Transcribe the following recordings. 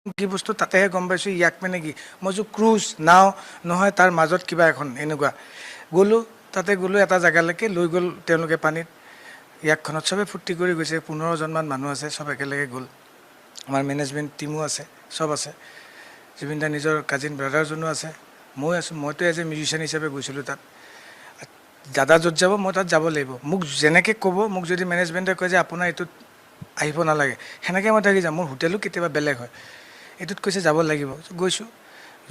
কি বস্তু তাতেহে গম পাইছোঁ। ইয়াক মানে কি, মই কৈছোঁ ক্ৰুজ নাও নহয়, তাৰ মাজত কিবা এখন এনেকুৱা। গ'লোঁ, তাতে গ'লোঁ, এটা জেগালৈকে লৈ গ'ল তেওঁলোকে পানীত ইয়াকখনত। চবে ফূৰ্তি কৰি গৈছে, 15জনমান মানুহ আছে, চব একেলগে গ'ল। আমাৰ মেনেজমেণ্ট টীমো আছে, চব আছে। জুবিন দাৰ নিজৰ কাজিন ব্ৰাদাৰজনো আছে, মই আছোঁ। মইতো এজ এ মিউজিচিয়ান হিচাপে গৈছিলোঁ তাত। দাদা য'ত যাব মই তাত যাব লাগিব। মোক যেনেকৈ ক'ব, মোক যদি মেনেজমেণ্টে কয় যে আপোনাৰ এইটোত আহিব নালাগে, সেনেকৈ মই থাকি যাম। মোৰ হোটেলো কেতিয়াবা বেলেগ হয়। এইটোত কৈছে যাব লাগিব, গৈছোঁ।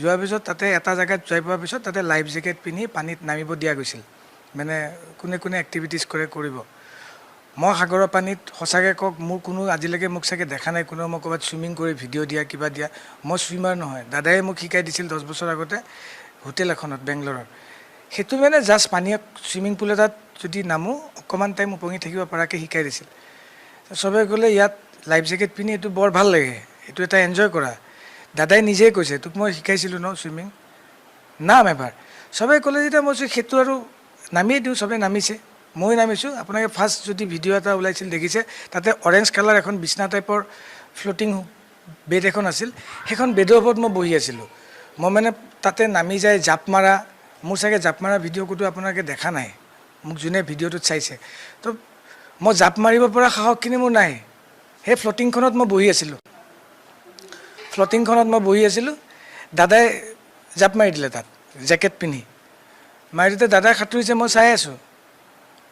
যোৱাৰ পিছত তাতে এটা জেগাত যাই পোৱাৰ পিছত তাতে লাইফ জেকেট পিন্ধি পানীত নামিব দিয়া গৈছিল, মানে কোনে কোনে এক্টিভিটিছ কৰে কৰিব। মই সাগৰৰ পানীত সঁচাকৈ কওক, মোৰ কোনো আজিলৈকে মোক চাগে দেখা নাই কোনেও মই ক'ৰবাত চুইমিং কৰি ভিডিঅ' দিয়া কিবা দিয়া। মই চুইমাৰ নহয়, দাদাই মোক শিকাই দিছিল 10 বছৰ আগতে হোটেল এখনত বেংগলোৰৰ। সেইটো মানে জাষ্ট পানী চুইমিং পুল এটাত যদি নামো অকণমান টাইম উপঙি থাকিব পৰাকৈ শিকাই দিছিল। চবে ক'লে ইয়াত লাইফ জেকেট পিন্ধি এইটো বৰ ভাল লাগে, এইটো এটা এনজয় কৰা। দাদাই নিজেই কৈছে, তোক মই শিকাইছিলোঁ ন চুইমিং, নাম এবাৰ। চবে ক'লে যেতিয়া মই কৈছোঁ সেইটো আৰু নামিয়ে দিওঁ। চবে নামিছে, ময়ো নামিছোঁ। আপোনালোকে ফাৰ্ষ্ট যদি ভিডিঅ' এটা ওলাইছিল দেখিছে, তাতে অৰেঞ্জ কালাৰ এখন বিচনা টাইপৰ ফ্ল'টিং বেড এখন আছিল। সেইখন বেডৰ ওপৰত মই বহি আছিলোঁ। মই মানে তাতে নামি যাই জাপ মাৰা, মোৰ চাগে জাপ মাৰা ভিডিঅ' ক'তো আপোনালোকে দেখা নাই, মোক যোনে ভিডিঅ'টোত চাইছে। তো মই জাপ মাৰিব পৰা সাহসখিনি মোৰ নাই। সেই ফ্ল'টিংখনত মই বহি আছিলোঁ, ফ্ল'টিংখনত মই বহি আছিলোঁ। দাদাই জাপ মাৰি দিলে তাত জেকেট পিন্ধি। মাৰি দিওঁতে দাদাই সাঁতুৰিছে, মই চাই আছোঁ।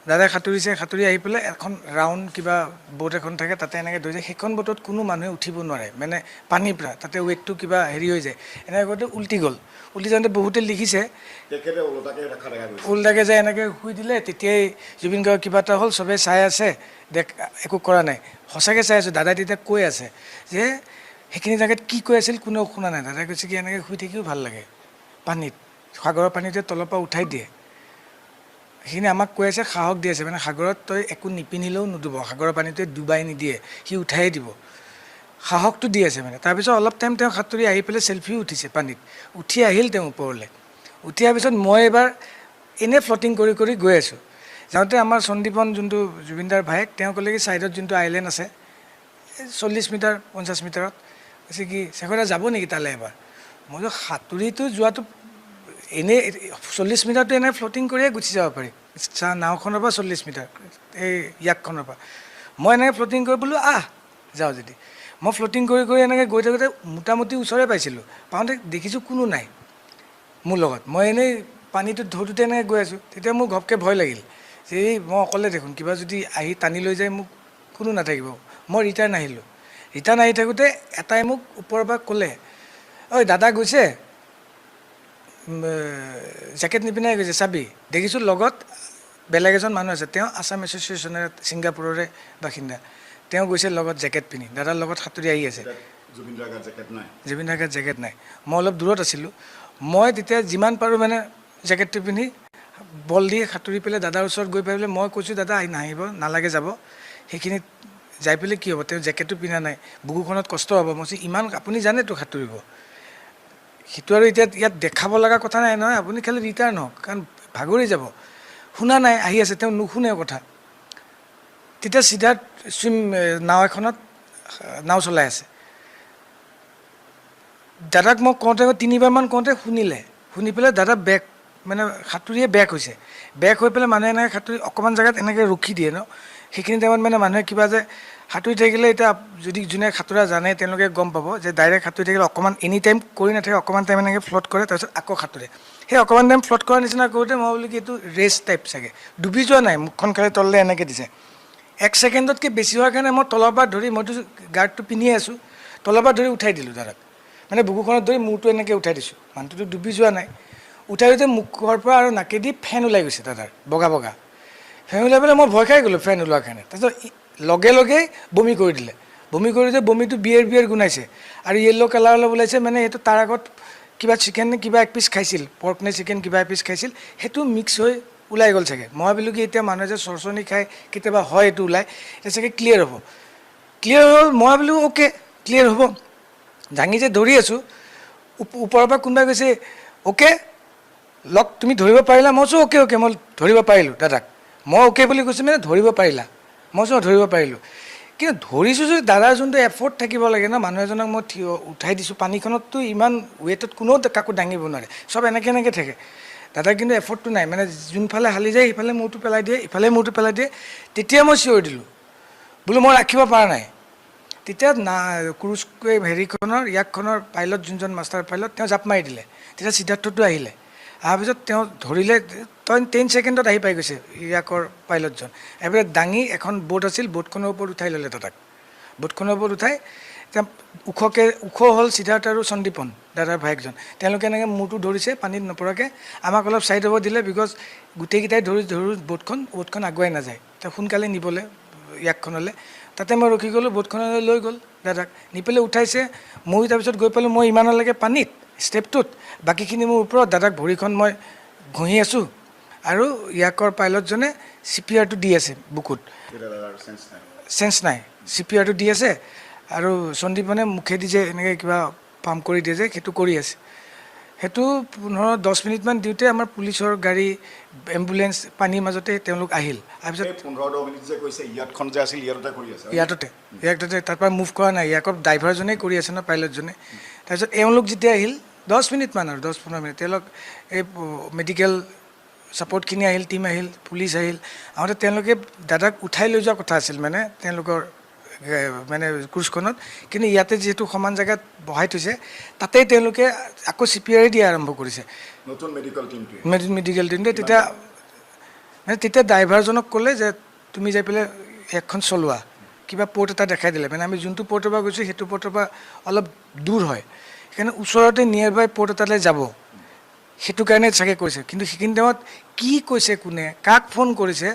দাদাই সাঁতুৰিছে, সাঁতুৰি আহি পেলাই এখন ৰাউণ্ড কিবা ব'ট এখন থাকে, তাতে এনেকৈ ধৰিছে। সেইখন ব'টত কোনো মানুহে উঠিব নোৱাৰে, মানে পানীৰ পৰা তাতে ৱেইটটো কিবা হেৰি হৈ যায়। এনেকৈ কৰোঁতে উল্টি গ'ল। উল্টি যাওঁতে বহুতে লিখিছে তেখেতে ওলোটাকে ৰখা দেখা গৈছে, উল্টাকৈ যে এনেকৈ শুই দিলে। তেতিয়াই জুবিন গাৰ্গ কিবা এটা হ'ল, চবেই চাই আছে, দেখ একো কৰা নাই। সঁচাকৈ চাই আছোঁ। দাদাই তেতিয়া কৈ আছে যে সেইখিনি জেগাত কি কৈ আছিল কোনেও শুনা নাই। দাদাই কৈছে কি এনেকৈ শুই থাকিও ভাল লাগে পানীত, সাগৰৰ পানীটোৱে তলৰ পৰা উঠাই দিয়ে। সেইখিনি আমাক কৈ আছে, সাহস দি আছে, মানে সাগৰত তই একো নিপিন্ধিলেও নুডুব, সাগৰৰ পানীটোৱে ডুবাই নিদিয়ে, সি উঠাই দিব, সাহসটো দি আছে মানে। তাৰপিছত অলপ টাইম তেওঁ সাঁতুৰি আহি পেলাই চেলফিও উঠিছে পানীত, উঠি আহিল তেওঁ ওপৰলৈ। উঠি অহাৰ পিছত মই এবাৰ এনেই ফ্ল'টিং কৰি কৰি গৈ আছোঁ। যাওঁতে আমাৰ সন্দীপন যোনটো জুবিনদাৰ ভায়েক, তেওঁ ক'লে কি ছাইডত যোনটো আইলেণ্ড আছে 40 মিটাৰ 50 মিটাৰত, কৈছে কি শেখৰ যাব নেকি তালৈ এবাৰ। মই বোলো সাঁতুৰিটো যোৱাটো এনেই 40 মিটাৰটো এনেই ফ্ল'টিং কৰিয়ে গুচি যাব পাৰি, নাওখনৰ পৰা 40 মিটাৰ এই ইয়াকখনৰ পৰা। মই এনেকৈ ফ্ল'টিং কৰি বোলো আহ যাওঁ যদি। মই ফ্ল'টিং কৰি কৰি এনেকৈ গৈ থাকোঁতে মোটামুটি ওচৰে পাইছিলোঁ। পাওঁতে দেখিছোঁ কোনো নাই মোৰ লগত। মই এনেই পানীটোত ঢৌটোতে এনেকৈ গৈ আছোঁ। তেতিয়া মোৰ ঘপকৈ ভয় লাগিল যে এই মই অকলে দেখোন, কিবা যদি আহি টানি লৈ যায় মোক কোনো নাথাকিব। মই ৰিটাৰ্ণ আহিলোঁ। ৰিটাৰ্ণ আহি থাকোঁতে এটাই মোক ওপৰৰ পৰা ক'লে, ঐ দাদা গৈছে, জেকেট নিপিন্ধাই গৈছে চাবি। দেখিছোঁ লগত বেলেগ এজন মানুহ আছে, তেওঁ আছাম এছ'চিয়েশ্যনৰ ছিংগাপুৰৰে বাসিন্দা, তেওঁ গৈছে লগত জেকেট পিন্ধি, দাদাৰ লগত সাঁতুৰি আহি আছে। জুবিনদাৰ গাত জেকেট নাই, জুবিনদাৰ গাত জেকেট নাই। মই অলপ দূৰত আছিলোঁ। মই তেতিয়া যিমান পাৰোঁ মানে জেকেটটো পিন্ধি বল দি সাঁতুৰি পেলাই দাদাৰ ওচৰত গৈ পেলাই মই কৈছোঁ, দাদা আহি নাহিব, নালাগে যাব, সেইখিনিত যাই পেলাই কি হ'ব, তেওঁ জেকেটটো পিন্ধা নাই, বুকুখনত কষ্ট হ'ব। মই কৈছোঁ ইমান আপুনি জানেতো সাঁতুৰিব, সেইটো আৰু এতিয়া ইয়াত দেখাব লগা কথা নাই নহয়, আপুনি খালি ৰিটাৰ্ণ হওক, কাৰণ ভাগৰি যাব। শুনা নাই, আহি আছে, তেওঁ নুশুনে কথা। তেতিয়া চিধাত চুইম নাও এখনত নাও চলাই আছে। দাদাক মই কওঁতে তিনিবাৰমান কওঁতে শুনিলে, শুনি পেলাই দাদা বেক মানে সাঁতুৰিয়ে বেক হৈছে। বেক হৈ পেলাই মানুহে এনেকৈ সাঁতুৰি অকণমান জেগাত এনেকৈ ৰখি দিয়ে ন, সেইখিনি টাইমত মানে মানুহে কিবা যে সাঁতুৰি থাকিলে এতিয়া যদি যোনে সাঁতোৰা জানে তেওঁলোকে গম পাব যে ডাইৰেক্ট সাঁতুৰি থাকিলে অকণমান এনি টাইম কৰি নাথাকে, অকণমান টাইম এনেকৈ ফ্ল'ট কৰে, তাৰপিছত আকৌ সাঁতোৰে। সেই অকণমান টাইম ফ্ল'ট কৰাৰ নিচিনা কৰোঁতে মই বোলো কি এইটো ৰেষ্ট টাইপ চাগে, ডুবি যোৱা নাই, মুখখন খালি তললৈ এনেকৈ দিছে। 1 ছেকেণ্ডতকৈ বেছি হোৱাৰ কাৰণে মই তলৰ পৰা ধৰি, মইতো গাৰ্ডটো পিন্ধিয়ে আছোঁ, তলৰ পৰা ধৰি উঠাই দিলোঁ দাদাক, মানে বুকুখনত ধৰি মূৰটো এনেকৈ উঠাই দিছোঁ, মানুহটোতো ডুবি যোৱা নাই। উঠাই দিওঁতে মুখৰ পৰা আৰু নাকেদি ফেন ওলাই গৈছে দাদাৰ, বগা বগা ফেন ওলাই পেলাই মই ভয় খাই গ'লোঁ ফেন ওলোৱাৰ কাৰণে। তাৰপিছত লগে লগেই বমি কৰি দিলে। বমি কৰি দিওঁতে বমিটো বিয়েৰ বিয়েৰ গোন্ধাইছে আৰু য়েল্ল' কালাৰ অলপ ওলাইছে, মানে সেইটো তাৰ আগত কিবা চিকেন নে কিবা এক পিচ খাইছিল, পৰ্ক নে চিকেন কিবা এপিচ খাইছিল, সেইটো মিক্স হৈ ওলাই গ'ল চাগে। মই ভাবিলোঁ কি এতিয়া মানুহে যে চৰচনি খায় কেতিয়াবা হয় এইটো ওলায়, এতিয়া চাগে ক্লিয়াৰ হ'ব। ক্লিয়াৰ হ'ল, মই ভাবিলোঁ অ'কে ক্লিয়াৰ হ'ব। দাঙি যে ধৰি আছোঁ, ওপৰৰ পৰা কোনোবাই কৈছে অ'কে লগ তুমি ধৰিব পাৰিলা? মই কৈছোঁ অ'কে অ'কে, মই ধৰিব পাৰিলোঁ দাদাক। মই অ'কে বুলি কৈছোঁ মানে ধৰিব পাৰিলা, মই কৈছোঁ ধৰিব পাৰিলোঁ। কিন্তু ধৰিছোঁ যদি দাদাৰ যোনটো এফৰ্ট থাকিব লাগে ন, মানুহ এজনক মই থিয় উঠাই দিছোঁ, পানীখনততো ইমান ৱেটত কোনেও কাকো দাঙিব নোৱাৰে, চব এনেকৈ এনেকৈ থাকে। দাদাৰ কিন্তু এফৰ্টটো নাই, মানে যোনফালে হালি যায় সিফালে মূৰটো পেলাই দিয়ে, ইফালে মূৰটো পেলাই দিয়ে। তেতিয়া মই চিঞৰি দিলোঁ, বোলো মই ৰাখিব পৰা নাই। তেতিয়া না ক্ৰুজ হেৰিখনৰ ইয়াকখনৰ পাইলট যোনজন মাষ্টাৰ পাইলট, তেওঁ জাপ মাৰি দিলে। তেতিয়া সিদ্ধাৰ্থটো আহিলে, অহাৰ পিছত তেওঁ ধৰিলে, 10 ছেকেণ্ডত আহি পাই গৈছে ইয়াকৰ পাইলটজন। আহি পেলাই দাঙি এখন বোট আছিল, বোটখনৰ ওপৰত উঠাই ল'লে দাদাক। বোটখনৰ ওপৰত উঠাই তেওঁ ওখকৈ ওখ হ'ল সিদ্ধাৰ্থ আৰু সন্দীপন দাদাৰ ভায়েকজন, তেওঁলোকে এনেকৈ মূৰটো ধৰিছে পানীত নপৰাকৈ। আমাক অলপ ছাইড হ'ব দিলে, because গোটেইকেইটাই ধৰি ধৰোঁ বোটখন আগুৱাই নাযায়, তেওঁ সোনকালে নিবলৈ ইয়াকখনলৈ। তাতে মই ৰখি গ'লোঁ, বোটখনলৈ লৈ গ'ল দাদাক, নি পেলাই উঠাইছে। মই তাৰপিছত গৈ পালোঁ, মই ইমানলৈকে পানীত ষ্টেপটোত, বাকীখিনি মোৰ ওপৰত, দাদাক ভৰিখন মই ঘঁহি আছোঁ আৰু ইয়াকৰ পাইলটজনে CPRটো দি আছে বুকুত, চেঞ্চ নাই, CPRটো দি আছে আৰু সন্দীপনে মুখেদি যে এনেকৈ কিবা পাম্প কৰি দিয়ে যে সেইটো কৰি আছে। সেইটো 15-10 মিনিটমান দিওঁতে আমাৰ পুলিচৰ গাড়ী, এম্বুলেঞ্চ পানীৰ মাজতে তেওঁলোক আহিল। তাৰপিছত 15-10 মিনিট যে কৈছে, ইয়াতখন যে আছিল ইয়াতে কৰি আছে, ইয়াতে তাৰপৰা মুভ কৰা নাই, ইয়াকৰ ড্ৰাইভাৰজনেই কৰি আছে ন, পাইলটজনে। তাৰপিছত এওঁলোক যেতিয়া আহিল 10 মিনিটমান আৰু 10-15 মিনিট, তেওঁলোক এই মেডিকেল ছাপৰ্টখিনি আহিল, টীম আহিল, পুলিচ আহিল। আহোঁতে তেওঁলোকে দাদাক উঠাই লৈ যোৱা কথা আছিল, মানে তেওঁলোকৰ মানে ক্ৰুজখনত, কিন্তু ইয়াতে যিহেতু সমান জেগাত বহাই থৈছে, তাতেই তেওঁলোকে আকৌ CPR দিয়া আৰম্ভ কৰিছে নতুন মেডিকেল টীমটোৱে। মেডিকেল টীমটোৱে তেতিয়া মানে তেতিয়া ড্ৰাইভাৰজনক ক'লে যে তুমি যাই পেলাই এখন চলোৱা, কিবা পৰ্ট এটা দেখাই দিলে, মানে আমি যোনটো পৰ্টৰ পৰা গৈছোঁ সেইটো পৰ্টৰ পৰা অলপ দূৰ হয়, সেইকাৰণে ওচৰতে নিয়াৰ বাই পৰ্ট এটালৈ যাব, সেইটো কাৰণে চাগে কৈছে। কিন্তু সেইখিনি টাইমত কি কৈছে, কোনে কাক ফোন কৰিছে,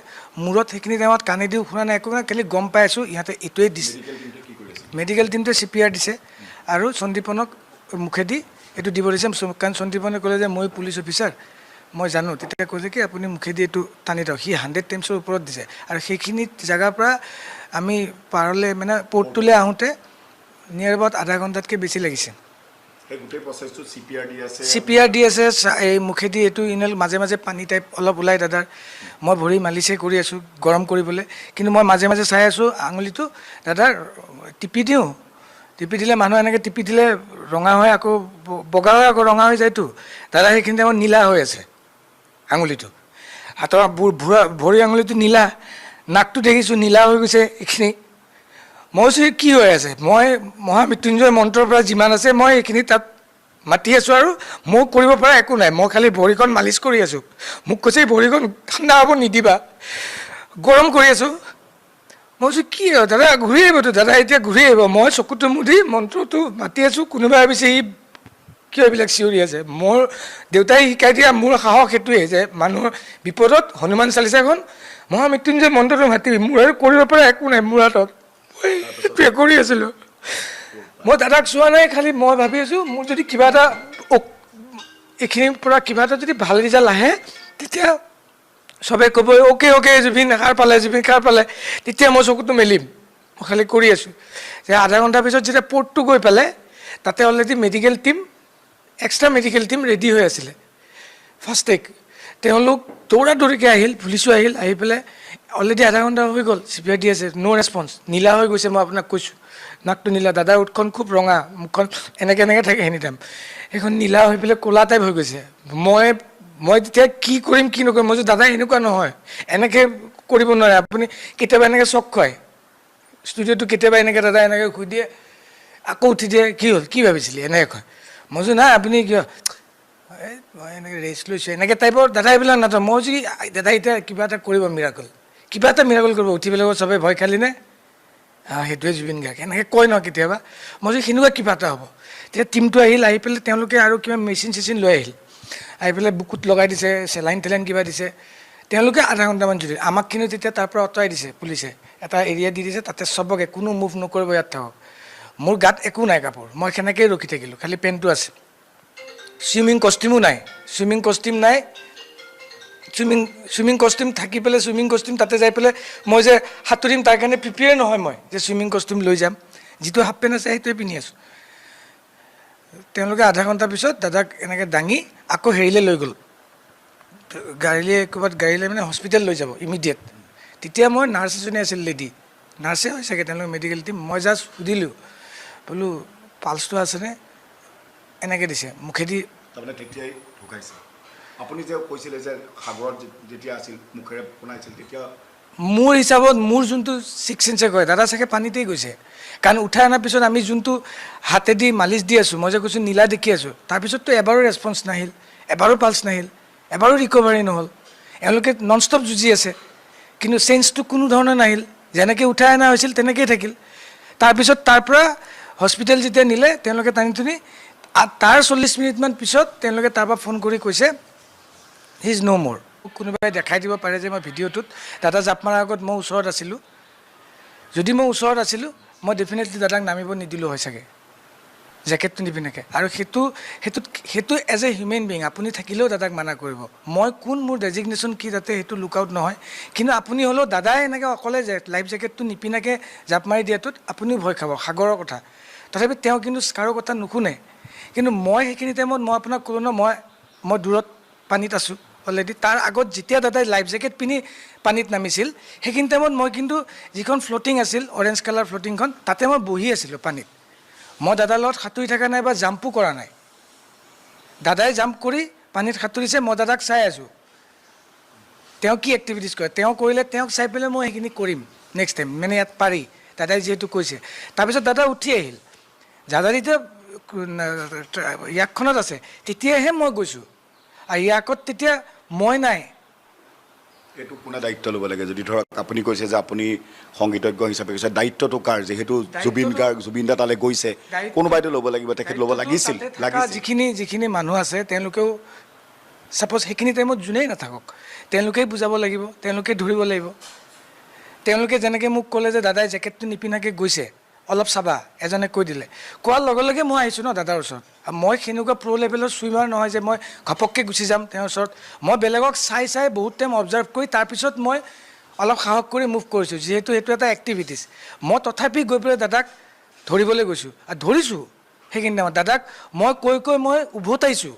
মূৰত সেইখিনি টাইমত কাণেদিও শুনা নাই, একো নাই, খালি গম পাই আছোঁ ইহঁতে এইটোৱে দিছে। মেডিকেল টীমটোৱে CPR দিছে আৰু সন্দীপনক মুখেদি এইটো দিব দিছে, কাৰণ সন্দীপনে ক'লে যে মই পুলিচ অফিচাৰ, মই জানো। তেতিয়া কৈছে কি আপুনি মুখেদি এইটো টানি দিয়ক। সি 100 টাইমছৰ ওপৰত দিছে আৰু সেইখিনি জেগাৰ পৰা আমি পাৰলৈ মানে পৰ্টটোলৈ আহোঁতে নিয়াৰ এবাউট আধা ঘণ্টাতকৈ বেছি লাগিছে। CPR দি আছে, এই মুখেদি এইটো ইনেল মাজে মাজে পানী টাইপ অলপ ওলাই দাদাৰ। মই ভৰি মালিচে কৰি আছোঁ গৰম কৰিবলৈ, কিন্তু মই মাজে মাজে চাই আছোঁ আঙুলিটো দাদাৰ টিপি দিওঁ, টিপি দিলে মানুহ এনেকৈ টিপি দিলে ৰঙা হয়, আকৌ বগা হয়, আকৌ ৰঙা হৈ যায়তো। দাদা সেইখিনি টাইমত নীলা হৈ আছে আঙুলিটো, হাতৰ ভৰি আঙুলিটো নীলা, নাকটো দেখিছোঁ নীলা হৈ গৈছে এইখিনি। মই কৈছোঁ কি হৈ আছে, মই মহামৃত্যুঞ্জয় মন্ত্ৰৰ পৰা যিমান আছে মই এইখিনি তাত মাতি আছোঁ আৰু মোক কৰিব পৰা একো নাই, মই খালি ভৰিখন মালিচ কৰি আছোঁ। মোক কৈছে এই ভৰিখন ঠাণ্ডা হ'ব নিদিবা, গৰম কৰি আছোঁ। মই কৈছোঁ কি হয় দাদা, ঘূৰি আহিবতো দাদা, এতিয়া ঘূৰি আহিব। মই চকুটো মুদি মন্ত্ৰটো মাতি আছোঁ, কোনোবাই ভাবিছে সি কিয় এইবিলাক চিঞৰি আছে। মোৰ দেউতাই শিকাই দিয়া মোৰ সাহস সেইটোৱে যে মানুহৰ বিপদত হনুমান চালিচাখন মহামৃত্যুঞ্জয় মন্ত্ৰটো মাতিবি, মোৰ আৰু কৰিব পৰা একো নাই মোৰ হাতত, মই সেইটোৱে কৰি আছিলোঁ। মই দাদাক চোৱা নাই, খালি মই ভাবি আছোঁ মোৰ যদি কিবা এটা এইখিনিৰ পৰা কিবা এটা যদি ভাল ৰিজাল্ট আহে তেতিয়া চবে ক'ব অ'কে অ'কে জুবিন সাৰ পালে, জুবিন সাৰ পালে, তেতিয়া মই চকুটো মেলিম। মই খালি কৰি আছোঁ যে আধা ঘণ্টাৰ পিছত যেতিয়া পৰ্টটো গৈ পালে, তাতে already medical team, extra medical team ready হৈ আছিলে। ফাৰ্ষ্ট টেক তেওঁলোক দৌৰা দৌৰিকৈ আহিল, পুলিচো আহিল, আহি পেলাই অলৰেডি আধা ঘণ্টা হৈ গ'ল, CPR দি আছে, ন' ৰেচপঞ্চ, নীলা হৈ গৈছে। মই আপোনাক কৈছোঁ নাকটো নীলা, দাদাৰ ওঠখন খুব ৰঙা, মুখখন এনেকৈ এনেকৈ থাকে এনি টাইম, সেইখন নীলা হৈ পেলাই ক'লা টাইপ হৈ গৈছে। মই তেতিয়া কি কৰিম কি নকৰিম, মই দাদা এনেকুৱা নহয়, এনেকৈ কৰিব নোৱাৰে আপুনি, কেতিয়াবা এনেকৈ চক খুৱায় ষ্টুডিঅ'টো, কেতিয়াবা এনেকৈ দাদা এনেকৈ শুই দিয়ে, আকৌ উঠি দিয়ে, কি হ'ল কি ভাবিছিলি এনেকৈ কয়। মই কৈছোঁ নাই আপুনি কিয়, এই মই এনেকৈ ৰেষ্ট লৈছোঁ এনেকৈ টাইপৰ দাদা এইবিলাক নাথাকে। মই কৈছোঁ কি দাদা এতিয়া কিবা এটা কৰিব, মিৰাকল, কিবা এটা মিৰাকল কৰিব, উঠি পেলাই চবেই ভয় খালিনে, সেইটোৱে জুবিন গাৰ্গ এনেকৈ কয় ন কেতিয়াবা। মই কৈছোঁ সেনেকুৱা কিবা এটা হ'ব। তেতিয়া টীমটো আহিল, আহি পেলাই তেওঁলোকে আৰু কিবা মেচিন চেচিন লৈ আহিল, আহি পেলাই বুকুত লগাই দিছে, চেলাইন টেলাইন কিবা দিছে। তেওঁলোকে আধা ঘণ্টামান জুৰি আমাক কিন্তু তেতিয়া তাৰ পৰা আঁতৰাই দিছে পুলিচে, এটা এৰিয়া দি দিছে, তাতে চবকে কোনো মুভ নকৰিব, ইয়াত থাকক। মোৰ গাত একো নাই কাপোৰ, মই সেনেকৈয়ে ৰখি থাকিলোঁ, খালি পেণ্টটো আছে, চুইমিং কষ্টিউমো নাই, চুইমিং কষ্টিউম নাই, চুইমিং কষ্টিউম থাকি পেলাই চুইমিং কষ্টিউম তাতে যাই পেলাই মই যে সাঁতুৰিম তাৰ কাৰণে প্ৰিপেয়াৰ নহয় মই যে চুইমিং কষ্টিউম লৈ যাম, যিটো হাফ পেণ্ট আছে সেইটোৱে পিন্ধি আছোঁ। তেওঁলোকে আধা ঘণ্টাৰ পিছত দাদাক এনেকৈ দাঙি আকৌ হেৰিলৈ লৈ গ'ল, গাড়ীলৈ, ক'ৰবাত গাড়ীলৈ মানে হস্পিটেল লৈ যাব ইমিডিয়েট। তেতিয়া মই নাৰ্ছ এজনী আছিল লেডি, নাৰ্ছে হয় চাগে তেওঁলোকে মেডিকেল টীম। মই জাষ্ট সুধিলোঁ, বোলো পালছটো আছেনে, এনেকৈ দিছে মুখেদি। তাৰমানে তেতিয়াই ঢুকাইছে। আপুনি যে কৈছিলে যে সাগৰত যেতিয়া আছিল মুখেৰে বনাইছিল, তেতিয়া মোৰ হিচাপত মোৰ যোনটো ছিক্স চেঞ্চে কয় দাদা চাগে পানীতেই গৈছে। কাৰণ উঠাই অনাৰ পিছত আমি যোনটো হাতেদি মালিচ দি আছোঁ, মই যে কৈছোঁ নীলা দেখি আছোঁ, তাৰপিছততো এবাৰো ৰেচপঞ্চ নাহিল, এবাৰো পালছ নাহিল, এবাৰো ৰিকভাৰী নহ'ল। এওঁলোকে নন ষ্টপ যুঁজি আছে, কিন্তু চেঞ্জটো কোনো ধৰণে নাহিল। যেনেকৈ উঠাই অনা হৈছিল তেনেকৈয়ে থাকিল। তাৰপিছত তাৰপৰা হস্পিটেল যেতিয়া নিলে তেওঁলোকে টানি টুনি, তাৰ 40 মিনিটমান পিছত তেওঁলোকে তাৰপৰা ফোন কৰি কৈছে he is ন' মোৰ। কোনোবাই দেখাই দিব পাৰে যে মই ভিডিঅ'টোত দাদা জাপ মৰাৰ আগত মই ওচৰত আছিলোঁ। যদি মই ওচৰত আছিলোঁ মই ডেফিনেটলি দাদাক নামিব নিদিলোঁ হয় চাগে, জেকেটটো নিপিন্ধাকৈ। আৰু সেইটো সেইটোত সেইটো এজ এ হিউমেন বিং আপুনি থাকিলেও দাদাক মানা কৰিব। মই কোন, মোৰ ডেজিগনেশ্যন কি তাতে সেইটো লুক আউট নহয়, কিন্তু আপুনি হ'লেও দাদাই এনেকৈ অকলে যে লাইফ জেকেটটো নিপিন্ধাকৈ জাপ মাৰি দিয়াটোত আপুনিও ভয় খাব, সাগৰৰ কথা। তথাপি তেওঁ কিন্তু কাৰো কথা নুশুনে। কিন্তু মই সেইখিনি টাইমত মই আপোনাক ক'লোঁ ন, মই দূৰত পানীত আছোঁ অলৰেডি। তাৰ আগত যেতিয়া দাদাই লাইফ জেকেট পিন্ধি পানীত নামিছিল সেইখিনি টাইমত মই কিন্তু যিখন ফ্ল'টিং আছিল অৰেঞ্জ কালাৰ ফ্ল'টিংখন, তাতে মই বহি আছিলোঁ পানীত। মই দাদাৰ লগত সাঁতুৰি থকা নাই বা জাম্পো কৰা নাই। দাদাই জাম্প কৰি পানীত সাঁতুৰিছে, মই দাদাক চাই আছোঁ তেওঁ কি এক্টিভিটিছ কৰে। তেওঁ কৰিলে তেওঁক চাই পেলাই মই সেইখিনি কৰিম নেক্সট টাইম, মানে ইয়াত পাৰি দাদাই যিহেতু কৈছে। তাৰপিছত দাদা উঠি আহিল, দাদা যেতিয়া ইয়াকখনত আছে তেতিয়াহে মই গৈছোঁ, আৰু ইয়াকত তেতিয়া মই নাই। এইটো কোনে দায়িত্ব ল'ব লাগে? যদি ধৰক আপুনি কৈছে যে আপুনি সংগীতজ্ঞ হিচাপে কৈছে, দায়িত্বটো কাৰ? যিহেতু জুবিন গাৰ্গ, জুবিন দা তালৈ গৈছে, কোনোবাইতো ল'ব লাগিব, তেখেত ল'ব লাগিছিল। যিখিনি মানুহ আছে তেওঁলোকেও ছাপ'জ সেইখিনি টাইমত যোনেই নাথাকক তেওঁলোকেই বুজাব লাগিব, তেওঁলোকে ধৰিব লাগিব। তেওঁলোকে যেনেকৈ মোক ক'লে যে দাদাই জেকেটটো নিপিন্ধাকৈ গৈছে, অলপ চাবা, এজনে কৈ দিলে। কোৱাৰ লগে লগে মই আহিছোঁ ন দাদাৰ ওচৰত। মই সেনেকুৱা প্ৰ' লেভেলৰ চুইমাৰ নহয় যে মই ঘপককৈ গুচি যাম তেওঁৰ ওচৰত। মই বেলেগক চাই চাই বহুত টাইম অবজাৰ্ভ কৰি তাৰপিছত মই অলপ সাহস কৰি মুভ কৰিছোঁ, যিহেতু সেইটো এটা এক্টিভিটিছ। মই তথাপি গৈ পেলাই দাদাক ধৰিবলৈ গৈছোঁ আৰু ধৰিছোঁ সেইখিনি টাইমত দাদাক মই কৈ কৈ মই উভতাইছোঁ,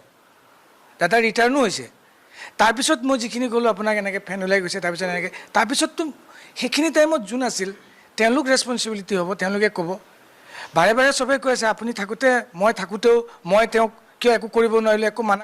দাদা ৰিটাৰ্ণো হৈছে। তাৰপিছত মই যিখিনি ক'লোঁ আপোনাক, এনেকৈ ফেন ওলাই গৈছে, তাৰপিছত এনেকৈ, তাৰপিছততো সেইখিনি টাইমত যোন আছিল তেওঁলোক ৰেচপনচিবিলিটি হ'ব, তেওঁলোকে ক'ব। বাৰে বাৰে চবেই কৈ আছে আপুনি থাকোঁতে, মই থাকোঁতেও মই তেওঁক কিয় একো কৰিব নোৱাৰিলোঁ, একো মানা